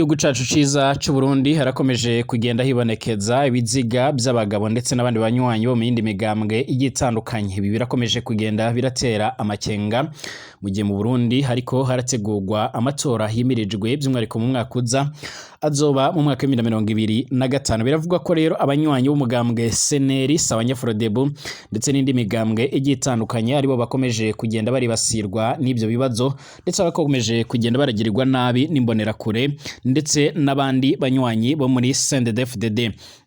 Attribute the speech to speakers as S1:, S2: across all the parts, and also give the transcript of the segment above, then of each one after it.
S1: Gihugu cacu ciza c'Uburundi harakomeje kugenda hibonekeza ibiziga vy'abagabo ndetse n'abandi banywanyi bo mu yindi migambwe igiye itandukanye. Ibi birakomeje kugenda biratera amakenga mu gihe mu Burundi hariko harategurwa amatora yimirijwe by'umwihariko mu mwaka uza azoba mu mwaka w'ibihumbi na 2025. Biravugwa ko rero abanywanyi b'umugambwe CNL, Sawanya-Frodebu ndetse n'indi migambwe igiye itandukanye aribo bakomeje kugenda baribasirwa n'ivyo bibazo, ndetse bakomeje kugenda baragirirwa nabi n'imbonerakure ndetse n'abandi banywanyi bo muri CNDD-FDD.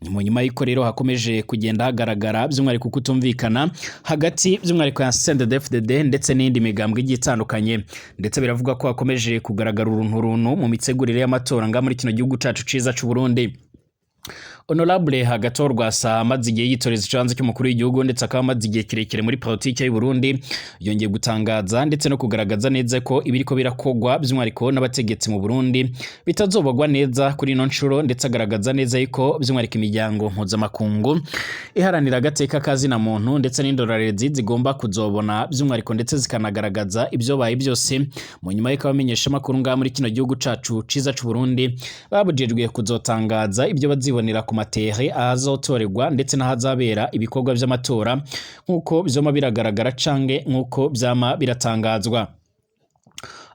S1: Ni mu nyuma y'uko rero hakomeje kugenda hagaragara by'umwihariko kutumvikana hagati by'umwihariko ya CNDD-FDD ndetse n'indi migambwe igiye itandukanye, ndetse biravugwa ko hakomeje kugaragara urunturuntu mu mitegurire y'amatora nga muri kino gihugu cacu ciza c'u Burundi. Honorable Agathon Rwasa amaze igihe yitoreza ikibanza cy'umukuru w'igihugu, ndetse akaba amaze igihe kirekire muri politike y'u Burundi, yongeye gutangaza ndetse no kugaragaza neza ko ibiriko birakogwa by'umwihariko n'abategetsi mu Burundi bitazobogwa neza kuri ino nshuro, ndetse agaragaza neza yuko by'umwihariko imiryango mpuzamakungu iharanira agateka kazina muntu ndetse n'indorerezi zigomba kuzobona by'umwihariko ndetse zikanagaragaza ibyobaye byose. Mu nyuma y'uko abamenyeshamakuru ngaha muri kino gihugu cacu ciza c'u Burundi babujijwe kuzotangaza ibyo bazibonera ku matere ahazotorerwa ndetse n'ahazabera ibikorwa vy'amatora, nk'uko vyoma biragaragara canke nk'uko vyama biratangazwa.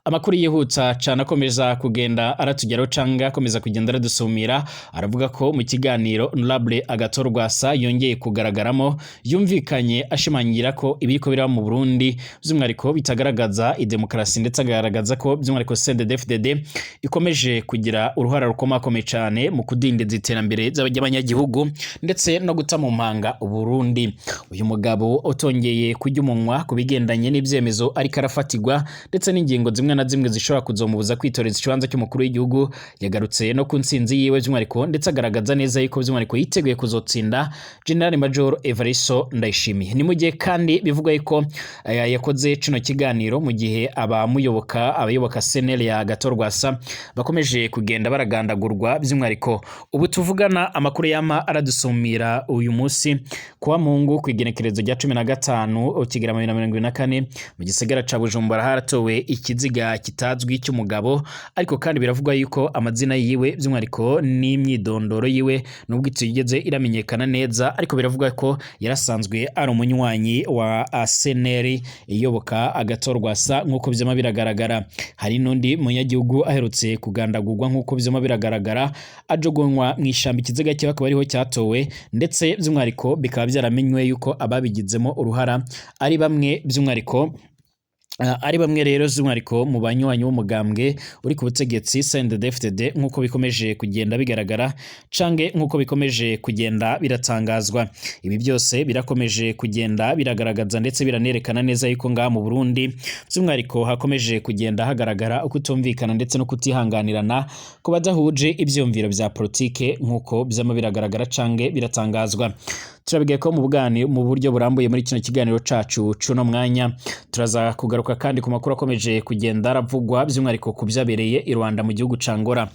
S1: Amakuru yihuta cane akomeza kugenda aratugeraho canke akomeza kugenda aradusumira aravuga ko mu kiganiro Honorable Agathon Rwasa yongeye kugaragaramo, yumvikanye ashimangira ko ibiriko biraba mu Burundi by'umwihariko bitagaragaza idemokarasi, ndetse agaragaza ko by'umwihariko CNDD-FDD ikomeje kugira uruhara rukomakomeye cane mu kudindiza iterambere ry'abanyagihugu ndetse no guta mu mpanga Uburundi. Uyu mugabo utongeye kurya umunwa ku bigendanye n'ivyemezo ariko arafatirwa ndetse n'ingingo zimwe na zimwe zishobora kuzomubuza kwitoreza ikibanza cy'umukuru w'igihugu, yagarutse no ku ntsinzi yiwe by'umwihariko, ndetse agaragaza neza yuko by'umwihariko yiteguye kuzotsinda General Major Evaristo Ndayishimiye. Ni mu gihe kandi bivugwa yuko yakoze kino kiganiro mu gihe abamuyoboka, abayoboka CNL ya Agathon Rwasa, bakomeje kugenda baragandagurwa by'umwihariko. Ubu tuvugana, amakuru yama aradusumira uyu munsi kuwa Mungu ku igenekerezo rya 15 Kigarama 2024, mu gisagara ca Bujumbura haratowe ikiziga kitazwi cy'umugabo, ariko kandi biravugwa yuko amazina yiwe by'umwihariko n'imyidondoro yiwe nubwo itigeze iramenyekana neza, ariko biravugwa ko yarasanzwe ari umunywanyi wa CNL iyoboka Agathon Rwasa nk'uko vyama biragaragara. Hari n'undi munyagihugu aherutse kugandagurwa nk'uko vyama biragaragara, ajugunywa mw'ishamba, ikiziga cye akaba ariho cyatowe, ndetse by'umwihariko bikaba byaramenywe yuko ababigizemo uruhara ari bamwe by'umwihariko ari bamwe rero by'umwihariko mu banywanyi b'umugambwe uri ku butegetsi CNDD-FDD, nk'uko bikomeje kugenda bigaragara canke nk'uko bikomeje kugenda biratangazwa. Ibi byose birakomeje kugenda biragaragaza ndetse biranerekana neza yuko ngaha mu Burundi by'umwihariko hakomeje kugenda hagaragara ukutumvikana ndetse no kutihanganirana ku badahuje ivyumviro vya politike, nk'uko vyama biragaragara canke biratangazwa. Turabigaye ko mu bwani mu buryo burambuye muri kino kiganiro cacu cuno mwanya. Turaza kugaruka kandi ku makuru akomeje kugenda aravugwa by'umwihariko ku vyabereye i Rwanda mu gihugu ca Angola.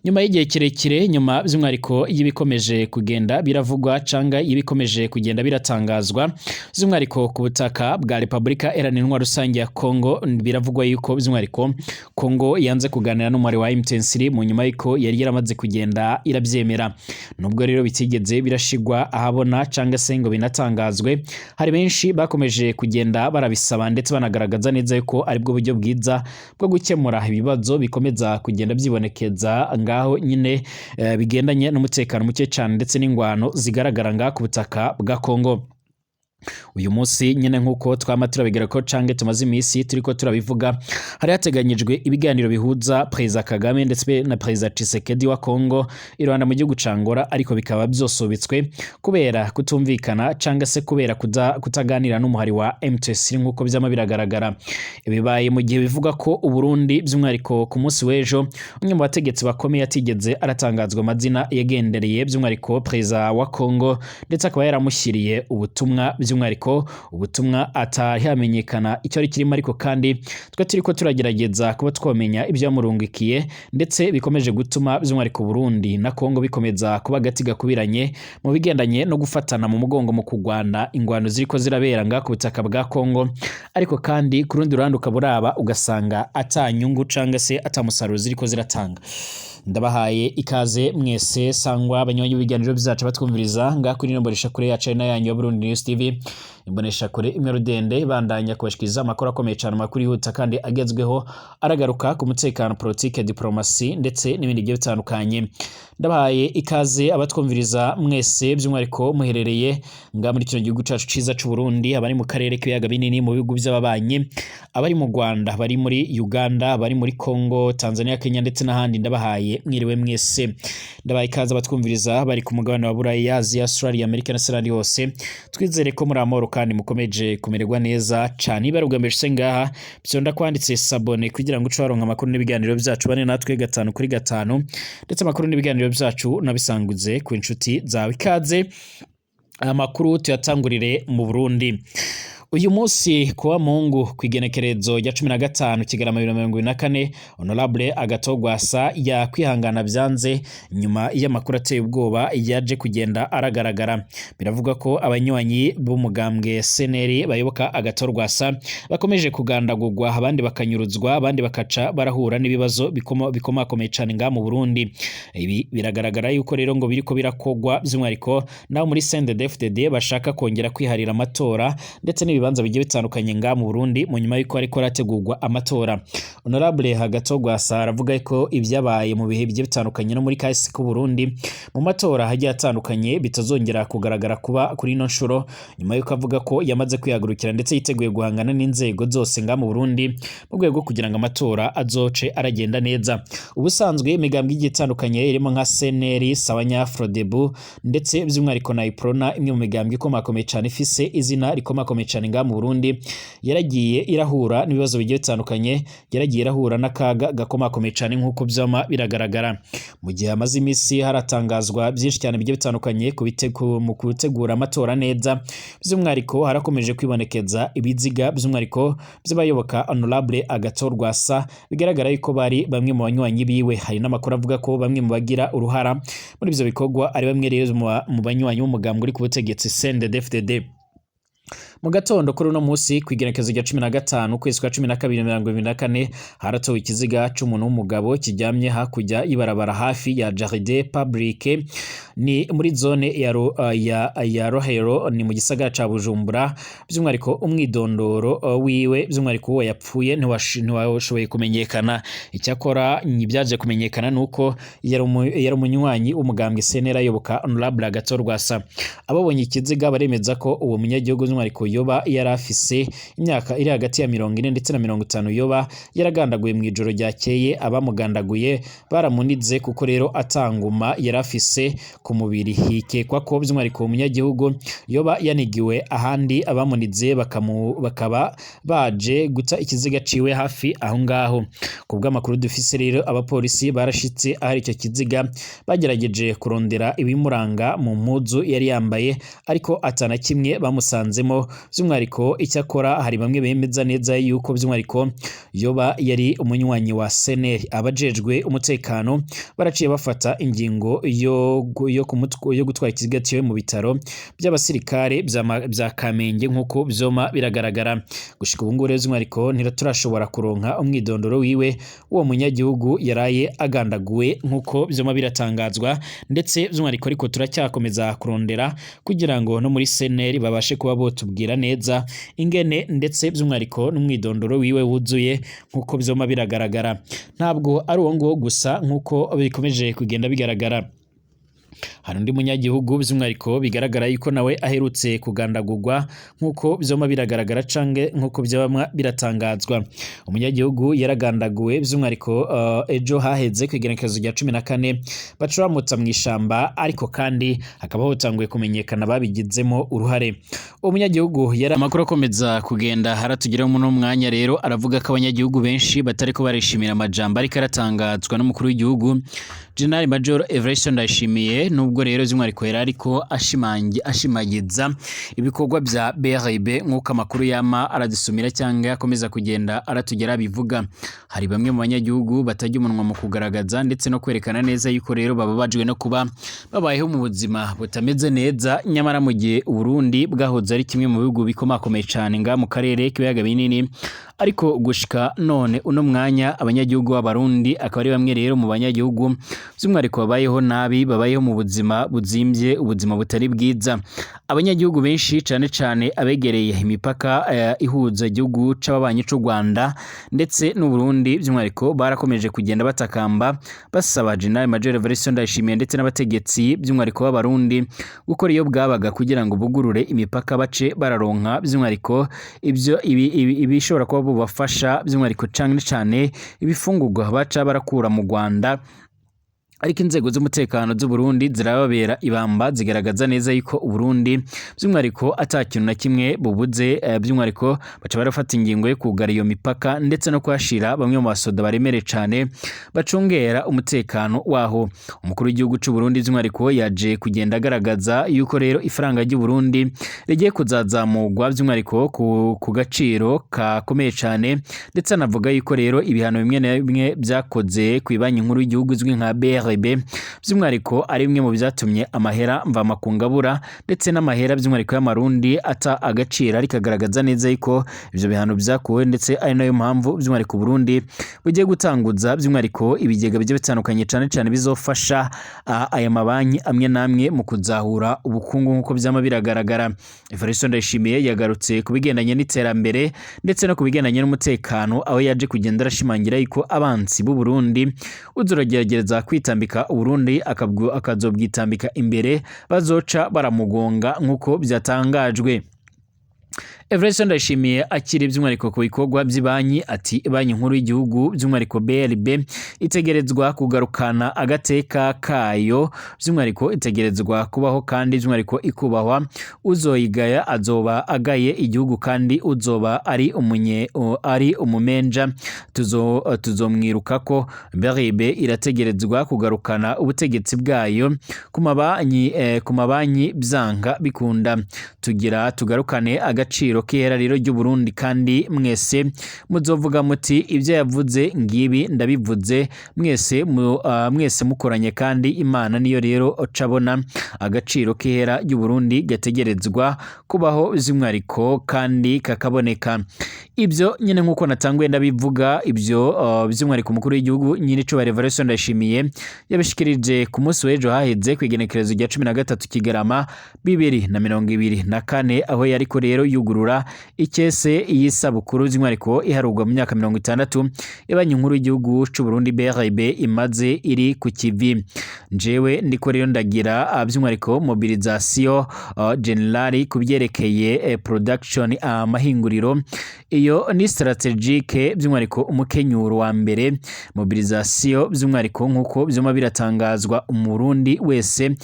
S1: Nyuma y'igihe kirekire, nyuma by'umwihariko y'ibikomeje kugenda biravugwa canga y'ibikomeje kugenda biratangazwa by'umwihariko ku butaka bwa Repubulika Iharanira Intwaro Rusange ya Kongo, biravugwa yuko by'umwihariko Kongo yanze kuganira n'umubare wa M23 mu nyuma y'uko yari yaramaze kugenda irabyemera. Nubwo rero bitigeze birashigwa ahabona canga se ngo binatangazwe, hari benshi bakomeje kugenda barabisaba ndetse banagaragaza neza yuko aribwo buryo bwiza bwo gukemura ibibazo bikomeza kugenda byibonekeza ngaho nyine bigendanye n'umutekano muke cyane ndetse n'ingwano zigaragara ngaha ku butaka bwa Kongo. Uyu munsi nyine, nk'uko twama turabigira ko canke tumaze iminsi turiko turabivuga, hari hateganyijwe ibiganiro bihuza Perezida Kagame ndetse na Perezida Tshisekedi wa Kongo i Rwanda mu gihugu ca Angola, ariko bikaba vyosubitswe kubera kutumvikana canga se kubera kutaganira n'umuhari wa M23, nk'uko vyama biragaragara. Bibaye mu gihe bivuga ko Uburundi by'umwihariko ku munsi w'ejo umwe mu bategetsi bakomeye atigeze aratangazwa amazina yagendereye by'umwihariko Perezida wa Kongo, ndetse akaba yaramushyiriye ubutumwa, by'umwihariko ubutumwa atahamenyekana icyo ari kirimo, ariko kandi twe turiko turagerageza kuba twamenya ibyo yamurungikiye, ndetse bikomeje gutuma by'umwihariko Burundi na Kongo bikomeza kuba agati gakubiranye mu bigendanye no gufatana mu mugongo mu kugwana ingwano ziriko zirabera nga ku butaka bwa Kongo, ariko kandi ku rundi ruhande ukaba uraba ugasanga ata nyungu canga se ata musaruro ziriko ziratanga. Ndabahaye ikaze mwese sangwa abanywanyi b'ibiganiro byacu batwumviriza ngaha kuri ino mboneshakure yacu ari nayo yanyu ya Burundi News TV, imboneshakure imwe rudende ibandanya kubashikiriza amakuru akomeye cyane, amakuru yihuta kandi agezweho, aragaruka ku mutekano, politike, diplomasi ndetse n'ibindi bigiye bitandukanye. Ndabahaye ikaze abatwumviriza mwese, by'umwihariko muherereye ngaha muri kino gihugu cacu ciza c'u Burundi, abari mu karere k'ibiyaga binini, mu bihugu by'ababanyi, abari mu Rwanda, abari muri Uganda, abari muri Congo, Tanzania, Kenya ndetse n'ahandi, ndabahaye mwiriwe mwese. Ndabahaye ikaze abatwumviriza bari ku mugabane wa Buraya, Aziya, Australia, Amerika na hose. Twizere ko muri amahoro kandi mukomeje kumererwa neza cane. Niba ari ubwa mbere ushitse ngaha, vyonda kwanditse s'abonner kugira ngo uce waronka amakuru n'ibiganiro byacu, bane natwe gatanu kuri gatanu, ndetse amakuru n'ibiganiro byacu nabisanguze ku inshuti zawe. Ikaze, amakuru tuyatangurire mu Burundi. Uyu munsi kuwa Mungu kw'igenekerezo rya 15 Kigarama 2024, Honorable Agathon Rwasa yakwihangana byanze nyuma y'amakuru ateye ubwoba yaje kugenda aragaragara. Biravuga ko abanywanyi b'umugambwe CNL bayoboka Agathon Rwasa bakomeje kugandagurwa, abandi bakanyuruzwa, abandi bakaca barahura n'ibibazo bikomakomeye cane ngaha mu Burundi. Ibi biragaragara yuko rero ngo biriko birakogwa by'umwihariko naho muri CNDD-FDD bashaka kongera kwiharira amatora ndetse n'ibibanza bigiye bitandukanye ngaha mu Burundi mu nyuma y'uko hariko harategurwa amatora. Honorable Agathon Rwasa aravuga ko ibyabaye mu bihe bigiye bitandukanye no muri kahise k'u Burundi mu matora hagiye atandukanye bitazongera kugaragara kuba kuri ino nshuro, nyuma y'uko avuga ko yamaze kwihagurukira ndetse yiteguye guhangana n'inzego zose ngaha mu Burundi mu rwego rwo kugira ngo amatora azoce aragenda neza. Ubusanzwe imigambwe igiye itandukanye irimo nka CNL, Sawanya, Frodebu ndetse by'umwihariko na Uprona, imwe mu migambwe ikomakomeye cane ifise izina rikomakomeye cane ngaha mu Burundi, yaragiye irahura n'ibibazo bigiye bitandukanye, yaragiye irahura n'akaga gakomakomeye cane nk'uko vyama biragaragara. Mu gihe hamaze imisi haratangazwa byinshi cyane bigiye bitandukanye mu gutegura amatora neza, by'umwihariko harakomeje kwibonekeza ibiziga by'umwihariko by'abayoboka Honorable Agathon Rwasa, bigaragara yuko bari bamwe mu banywanyi biwe. Hari n'amakuru avuga ko bamwe mu bagira uruhara muri ivyo bikorwa ari bamwe rero mu banywanyi b'umugambwe uri ku butegetsi CNDD-FDD. Mu gatondo kuri uno munsi kw'igenekerezo rya 15 ukwezi kwa 12 2024, haratowe ikiziga c'umuntu w'umugabo kiryamye hakurya y'ibarabara hafi ya Jardin Public, ni muri zone ya Rohero, ni mu gisagara ca Bujumbura. By'umwihariko umwidondoro wiwe, by'umwihariko uwo yapfuye, ntiwashoboye kumenyekana. Icyakora ibyaje kumenyekana nuko yari umunywanyi w'umugambwe CNL ayoboka Honorable Agathon Rwasa. Ababonye ikiziga baremeza ko uwo munyagihugu by'umwihariko yoba yari afise imyaka iri hagati ya 40 ndetse na 50, yoba yaragandaguye mu ijoro ryakeye. Abamugandaguye baramunize kuko rero atanguma yari afise ku mubiri. Hikekwa ko by'umwihariko uwo munyagihugu yoba yanigiwe ahandi, abamunize bakaba baje guta ikiziga ciwe hafi aho ngaho. Ku bw'amakuru dufise rero, abapolisi barashitse ahari icyo kiziga, bagerageje kurondera ibimuranga mu mpuzu yari yambaye, ariko atana kimwe bamusanzemo by'umwihariko. Icyakora hari bamwe bemeza neza yuko by'umwihariko yoba yari umunywanyi wa CNL. Abajejwe umutekano baraciye bafata ingingo yo gutwara ikiziga ciwe mu bitaro by'abasirikare bya Kamenge nk'uko vyoma biragaragara. Gushika ubu ngubu rero by'umwihariko ntiturashobora kuronka umwidondoro wiwe, uwo munyagihugu yaraye agandaguwe nk'uko vyoma biratangazwa, ndetse by'umwihariko ariko turacyakomeza kurondera kugira ngo no muri CNL babashe kuba botubwira neza ingene ndetse by'umwihariko n'umwidondoro wiwe wuzuye nk'uko vyoma biragaragara. Ntabwo ari uwo nguwo gusa nk'uko bikomeje kugenda bigaragara, hari undi munyagihugu by'umwihariko bigaragara yuko nawe aherutse kugandagurwa nk'uko vyoma biragaragara canke nk'uko vyama biratangazwa. Umunyagihugu yaragandaguwe by'umwihariko ejo haheze kw'igenekerezo rya 14, baca bamuta mw'ishamba, ariko kandi hakaba hotanguye kumenyekana babigizemo uruhare. Uwo munyagihugu yari amakuru akomeza kugenda haratugeraho muri uno mwanya rero aravuga ko abanyagihugu benshi batariko barishimira amajambo ariko aratangazwa n'umukuru w'igihugu General Major Evariste Ndayishimiye, nubwo rero by'umwihariko yari ariko ashimagiza ibikorwa bya BRB nk'uko amakuru yama aradusumira cyangwa akomeza kugenda aratugera bivuga. Hari bamwe mu banyagihugu batajya umunwa mu kugaragaza ndetse no kwerekana neza yuko rero bababajwe no kuba babayeho mu buzima butameze neza, nyamara mu gihe Uburundi bwahoze ari kimwe mu bihugu bikomakomeye cyane nga mu karere k'ibiyaga binini. Ariko gushika none uno mwanya, abanyagihugu b'Abarundi akaba ari bamwe rero mu banyagihugu by'umwihariko babayeho nabi, babayeho mu buzima buzimvye, ubuzima butari bwiza. Abanyagihugu benshi, cane cane abegereye imipaka ihuza igihugu c'ababanyi c'u Rwanda ndetse n'u Burundi, by'umwihariko barakomeje kugenda batakamba basaba General Major Evariste Ndayishimiye ndetse n'abategetsi by'umwihariko b'Abarundi gukora iyo bwabaga kugira ngo bugurure imipaka, bace bararonka by'umwihariko ibyo ibishobora kuba bubafasha, by'umwihariko cane cane ibifungurwa baca barakura mu Rwanda. Ariko inzego z'umutekano z'u Burundi zirababera ibamba, zigaragaza neza yuko u Burundi by'umwihariko ata kintu na kimwe bubuze. By'umwihariko baca barafata ingingo yo kugara iyo mipaka ndetse no kuhashira bamwe mu basoda baremereye cane bacungera umutekano waho. Umukuru w'igihugu c'u Burundi by'umwihariko yaje kugenda agaragaza yuko rero ifaranga ry'u Burundi rigiye kuzazamurwa by'umwihariko ku gaciro kakomeye cane, ndetse anavuga yuko rero ibihano bimwe na bimwe byakoze ku Banki Nkuru y'igihugu izwi nka BRB by'umwihariko ari bimwe mu byatumye amahera mvamakungu abura ndetse n'amahera by'umwihariko y'Amarundi ata agaciro. Ariko agaragaza neza yuko ivyo bihano byakuwe, ndetse ari nayo mpamvu by'umwihariko Burundi bugiye gutanguza by'umwihariko ibigega bigiye bitandukanye, cane cane bizofasha aya mabanki amwe n'amwe mu kuzahura ubukungu nk'uko vyama biragaragara. Evariste Ndayishimiye yagarutse ku bigendanye n'iterambere ndetse no ku bigendanye n'umutekano, aho yaje kugenda arashimangira yuko abansi b'u Burundi uzuragerageza kwitambika Uburundi akazobwitambika imbere bazoca baramugonga nk'uko byatangajwe. Evariste Ndayishimiye akiri by'umwihariko ku bikorwa by'ibanki, ati Banki Nkuru y'igihugu by'umwihariko BRB itegerezwa kugarukana agateka kayo, by'umwihariko itegerezwa kubaho kandi by'umwihariko ikubahwa. Uzoyigaya azoba agaye igihugu, kandi uzoba ari umunye ari umumenja tuzomwirukako. BRB irategerezwa kugarukana ubutegetsi bwayo ku mabanki byanga bikunda. Tugira tugarukane agaciro k'ihera rero ry'u Burundi, kandi mwese muzovuga muti ibyo yavuze ngibi ndabivuze. Mwese mukoranye kandi Imana niyo rero cabona agaciro k'ihera ry'u Burundi gategerezwa kubaho by'umwihariko kandi kakaboneka. Ibyo nyine nk'uko natanguye ndabivuga, ibyo by'umwihariko umukuru w'igihugu nyir'icubahiro Evariste Ndayishimiye yabishikirije ku munsi w'ejo haheze, ku igenekerezo rya 13 Kigarama 2024, aho yariko rero yugurura ikese y'isabukuru by'umwihariko iharurwa mu myaka 60 Ibanki Nkuru y'igihugu c'u Burundi BRB imaze iri ku kivi. Njewe ndiko rero ndagira by'umwihariko mobilisation générale ku byerekeye production, amahinguriro. Iyo ni stratégique, by'umwihariko umukenyuro wa mbere, mobilisation by'umwihariko nk'uko vyuma biratangazwa. Umurundi wese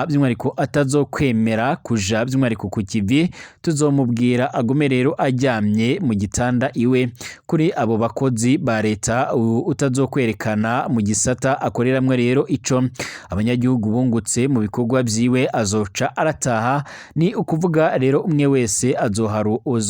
S1: by'umwihariko atazokwemera kuja by'umwihariko ku kivi, tuzomubwira agume rero aryamye mu gitanda iwe. Kuri abo bakozi ba leta, utazokwerekana mu gisata akoreramwo rero ico abanyagihugu bungutse mu bikorwa vyiwe, azoca arataha. Ni ukuvuga rero umwe wese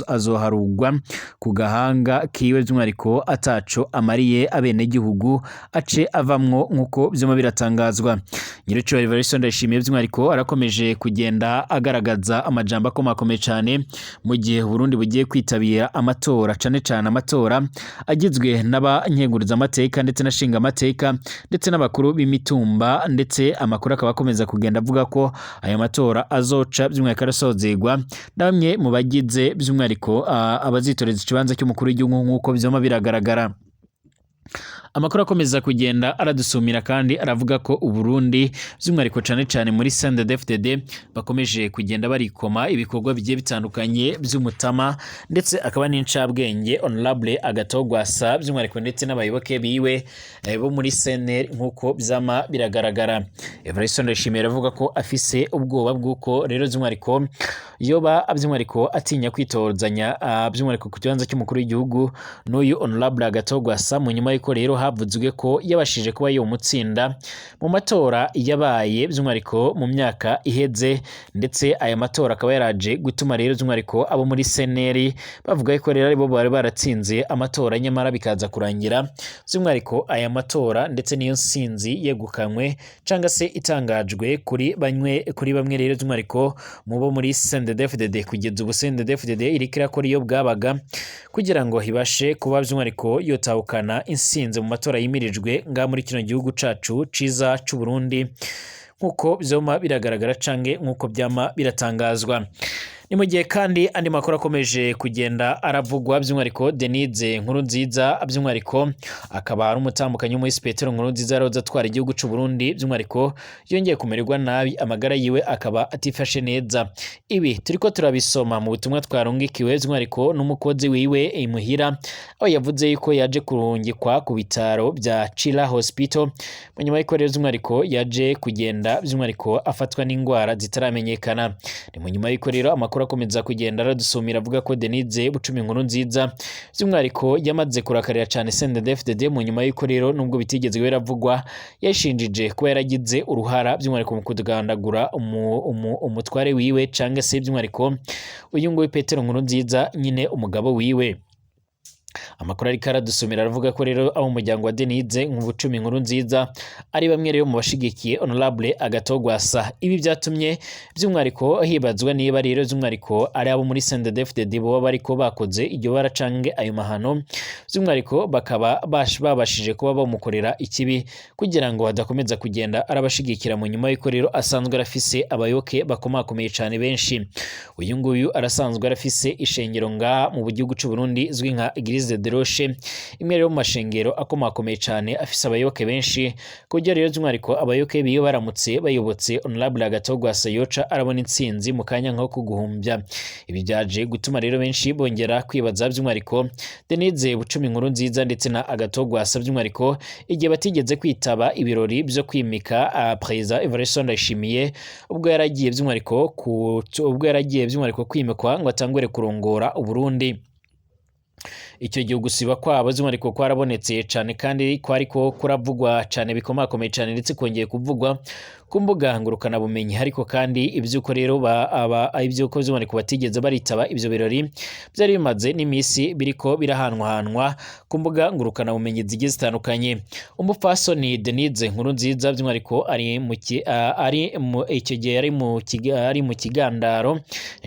S1: azoharugwa ku gahanga kiwe, by'umwihariko ataco amariye abenegihugu ace avamwo nk'uko vyuma biratangazwa. Nyiricubahiro Evariste Ndayishimiye by'umwihariko arakomeje kugenda agaragaza amajambo akomakomeye cane mu gihe Burundi bugiye kwitabira amatora, cane cane amatora agizwe n'abankengurizamateka ndetse n'ashingamateka ndetse n'abakuru b'imitumba. Ndetse amakuru akaba akomeza kugenda avuga ko aya matora azoca by'umwihariko arasozerwa na bamwe mu bagize by'umwihariko abazitoreza ikibanza cy'umukuru w'igihugu nk'uko vyama biragaragara. Amakuru akomeza kugenda aradusumira kandi aravuga ko Uburundi by'umwihariko cane cane muri CNDD-FDD bakomeje kugenda barikoma ibikorwa bigiye bitandukanye by'umutama ndetse akaba n'incabwenge Honorable Agathon Rwasa by'umwihariko ndetse n'abayoboke biwe bo muri CNL nk'uko vyama biragaragara. Evariste Ndayishimiye aravuga ko afise ubwoba bw'uko rero by'umwihariko yoba by'umwihariko atinya kwitozanya by'umwihariko ku kibanza cy'umukuru w'igihugu n'uyu Honorable Agathon Rwasa mu nyuma. y'uko rero havuzwe ko yabashije kuba yomutsinda mu matora yabaye by'umwihariko mu myaka iheze, ndetse aya matora akaba yaraje gutuma rero by'umwihariko abo muri CNL bavuga ko rero aribo bari baratsinze amatora, nyamara bikaza kurangira by'umwihariko aya matora ndetse n'iyo nsinzi yegukanywe cyangwa se itangajwe kuri bamwe rero by'umwihariko mu bo muri CNDD-FDD. Kugeza ubu CNDD-FDD iriko irakora iyo bwabaga kugira ngo ibashe kuba by'umwihariko yotahukana insinzi mu matora yimirijwe ngaha muri kino gihugu cacu ciza c'u Burundi, nk'uko vyoma biragaragara canke nk'uko vyama biratangazwa. Ni mu gihe kandi andi makuru akomeje kugenda aravugwa, by'umwihariko Denise Nkurunziza, by'umwihariko akaba ari umutambukanyi w'umuhisi Petero Nkurunziza yaroze atwara igihugu c'u Burundi, by'umwihariko yongeye kumererwa nabi, amagara yiwe akaba atifashe neza. Ibi turiko turabisoma mu butumwa twarungikiwe by'umwihariko n'umukozi wiwe imuhira, aho yavuze yuko yaje kurungikwa ku bitaro bya Chila Hospital mu nyuma y'uko rero by'umwihariko yaje kugenda by'umwihariko afatwa n'ingwara zitaramenyekana. Ni mu nyuma y'uko rero amakuru akomeza kugenda aradusumira avuga ko Denise Bucumi Nkurunziza by'umwihariko yamaze kurakarira cyane CNDD-FDD mu nyuma y'uko rero nubwo bitigeze biravugwa yashinjije kuba yaragize uruhara by'umwihariko mu kugandagura umutware wiwe cyangwa se by'umwihariko uyu nguyu Petero Nkurunziza nyine umugabo wiwe. Amakuru ariko aradusumira aravuga ko rero abo muryango wa Denise Bucumi Nkurunziza ari bamwe rero mu bashigikiye Honorable Agathon Rwasa. Ibi byatumye by'umwihariko hibazwa niba rero by'umwihariko ari abo muri CNDD-FDD boba bariko bakoze iryo bara canke ayo mahano, by'umwihariko bakaba babashije kuba bamukorera ikibi kugira ngo adakomeza kugenda arabashigikira, mu nyuma y'uko rero asanzwe arafise abayoboke bakomakomeye cane benshi. Uyu nguyu arasanzwe arafise ishengero ngaha mu gihugu c'u Burundi izwi nka Eglise de Roche, imwe rero mu mashengero akomakomeye cane afise abayoboke benshi, ku buryo rero by'umwihariko abayoboke biyo baramutse bayobotse Honorable Agathon Rwasa yoca arabona intsinzi mu kanya nko kuguhumbya. Ibi byaje gutuma rero benshi bongera kwibaza by'umwihariko Denise Bucumi Nkurunziza ndetse na Agathon Rwasa by'umwihariko igihe batigeze kwitaba ibirori byo kwimika Perezida Evariste Ndayishimiye ubwo yaragiye by'umwihariko ubwo yaragiye by'umwihariko kwimikwa ngo atangure kurongora Uburundi. Icyo gihe ugusiba kwabo by'umwihariko kwarabonetse cyane kandi kwariko kuravugwa cyane bikomakomeye cyane, ndetse kongeye kuvugwa ku mbuga ngurukanabumenyi. Ariko kandi iby'uko rero iby'uko by'umwihariko batigeze baritaba ibyo birori byari bimaze n'iminsi biriko birahanwahanwa ku mbuga ngurukanabumenyi zigiye zitandukanye. Umupfasoni Denise Nkurunziza by'umwihariko ari mu icyo gihe ari mu kigandaro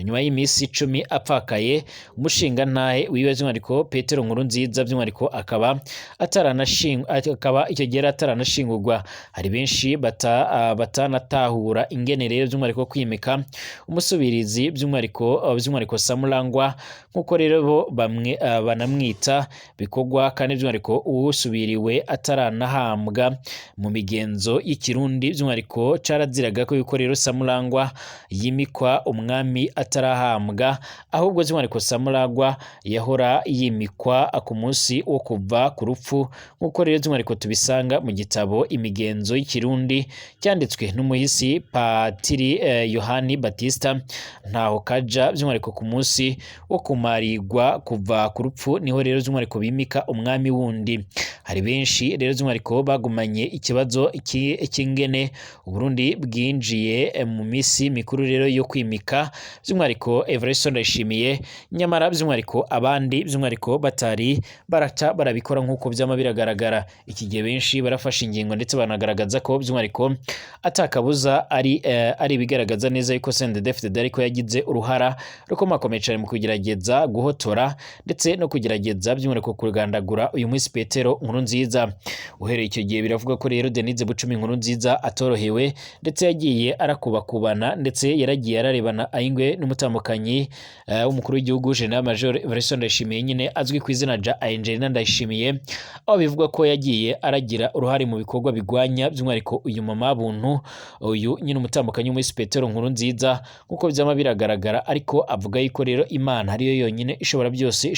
S1: nyuma y'iminsi 10 apfakaye. Umushingantahe wiwe by'umwihariko Petero Nkurunziza by'umwihariko akaba akaba icyo gihe ataranashingurwa. Hari benshi batanatahura ingene rero by'umwihariko kwimika umusubirizi by'umwihariko Samurangwa nk'uko rero bo bamwe banamwita bikorwa, kandi by'umwihariko uwusubiriwe ataranahambwa mu migenzo y'ikirundi by'umwihariko caraziraga ko yuko rero Samurangwa yimikwa umwami atarahambwa, ahubwo by'umwihariko Samurangwa yahora yimikwa ku munsi wo kuva ku rupfu, nk'uko rero by'umwihariko tubisanga mu gitabo imigenzo y'ikirundi cyanditswe n'umuhisi Patiri Yohani Batista Ntaho Kaja. By'umwihariko ku munsi wo kumarigwa kuva ku rupfu niho rero by'umwihariko bimika umwami wundi. Hari benshi rero by'umwihariko bagumanye ikibazo cy'ingene Uburundi bwinjiye mu misi mikuru rero yo kwimika by'umwihariko Evariste Ndayishimiye, nyamara by'umwihariko abandi by'umwihariko batari baraca barabikora nk'uko byama biragaragara. Iki gihe benshi barafashe ingingo ndetse banagaragaza ko by'umwihariko atakabuza ari ibigaragaza neza yuko CNDD-FDD ariko yagize uruhara rukomakomeye cyane mu kugerageza guhotora ndetse no kugerageza by'umwihariko kugandagura uyu munsi Petero Nkurunziza. Uhereye icyo gihe biravuga ko rero Denise Bucumi Nkurunziza atorohewe, ndetse yagiye arakubakubana, ndetse yaragiye ararebana ayingwe n'umutamukanyi w'umukuru w'igihugu General Major Evariste Ndayishimiye nyine azwi ku izina rya Angelina Ndayishimiye, aho bivugwa ko yagiye aragira uruhare mu bikorwa bigwanya by'umwihariko uyu mama buntu uyu nyine umutambukanyi w'umuhisi Petero Nkurunziza nk'uko byama biragaragara. Ariko avuga yuko rero Imana ariyo yonyine ishobora byose.